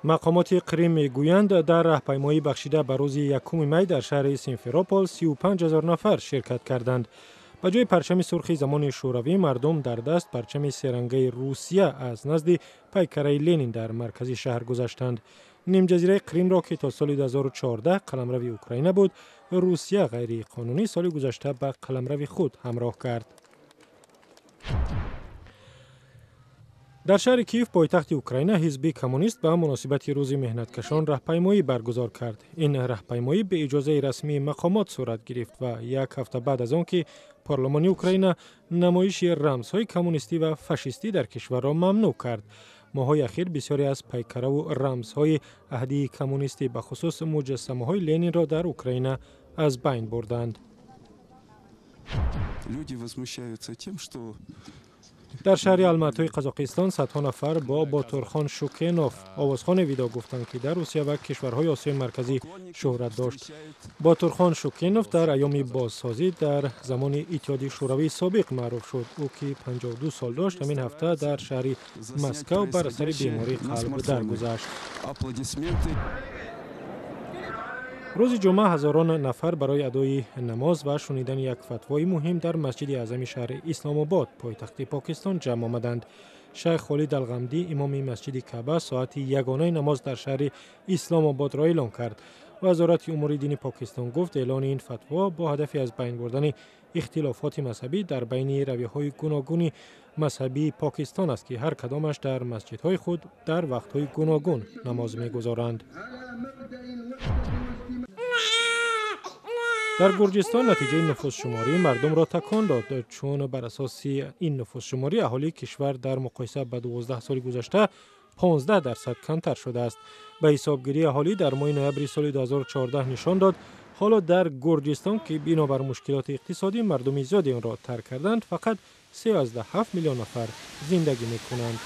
Мақомоти Қрим мегӯянд, дар раҳпаймоӣ бахшида ба рӯзи 1 май дар шаҳри Симферопол 35 ҳазор нафар ширкат карданд. Ба ҷои парчами сурхи замони Шӯравӣ мардум дар даст парчами серангаи Русия аз назди пайкараи Ленин дар маркази шаҳр гузаштанд. Нимҷазираи Қримро, ки то соли 2014 қаламрави Украина буд, Русия ғайриқонунӣ соли гузашта ба қаламрави худ ҳамроҳ кард. Дар шаҳри Киев, пойтахти Украина, ҳизби коммунист ба муносибати рӯзи меҳнаткашон раҳпаймоӣ баргузор кард. Ин раҳпаймоӣ бе иҷозаи расмии мақомот сурат гирифт ва як ҳафта баъд аз он ки парлумони Украина намоиши рамзҳои коммунистӣ ва фашистӣ дар кишварро мамнӯъ кард. Моҳҳои ахир бисёре аз пайкараву рамзҳои аҳдии коммунистӣ, бахусус муҷассамаҳои Ленинро дар Украина аз байн бурданд. Люди возмущаются тем, что Дар шаҳри Алматои Қазоқистон садҳо нафар бо Ботурхон Шукенов, овозхоне, видоъ гуфтанд, ки дар Русия ва кишварҳои Осиёи Марказӣ шӯҳрат дошт. Ботурхон Шукенов дар айёми бозсозӣ дар замони Иттиҳоди Шӯравии собиқ маъруф шуд. Ӯ, ки 52 сол дошт, ҳамин ҳафта дар шаҳри Москав бар асари бемории қалб даргузашт. Аплодисменты. Рӯзи ҷумъа ҳазорон нафар барои адои намоз ва шунидани як фатвои муҳим дар Масҷиди Аъзами шаҳри Исломобод, пойтахти Покистон, ҷамъ омаданд. Шайх Холид Алғамдӣ, имоми Масҷиди Каъба, соати ягонаи намоз дар шаҳри Исломободро эълон кард. Вазорати умури дини Покистон гуфт, эълони ин фатво бо ҳадафи аз байн бурдани ихтилофоти мазҳабӣ дар байни равияҳои гуногуни мазҳабии Покистон аст, ки ҳар кадомаш дар масҷидҳои худ дар вақтҳои гуногун намоз мегузоранд. Дар Гурҷистон натиҷаи нуфузшуморӣ мардумро такон дод, чун бар асоси ин нуфузшуморӣ аҳолии кишвар дар муқоиса ба 12 соли гузашта 15% камтар шудааст. Ба ҳисобгирии аҳолӣ дар моҳи ноябри соли 2014 нишон дод, ҳоло дар Гурҷистон, ки бинобар мушкилоти иқтисодӣ мардуми зиёде онро тарк карданд, фақат 3,7 миллион нафар зиндагӣ мекунанд.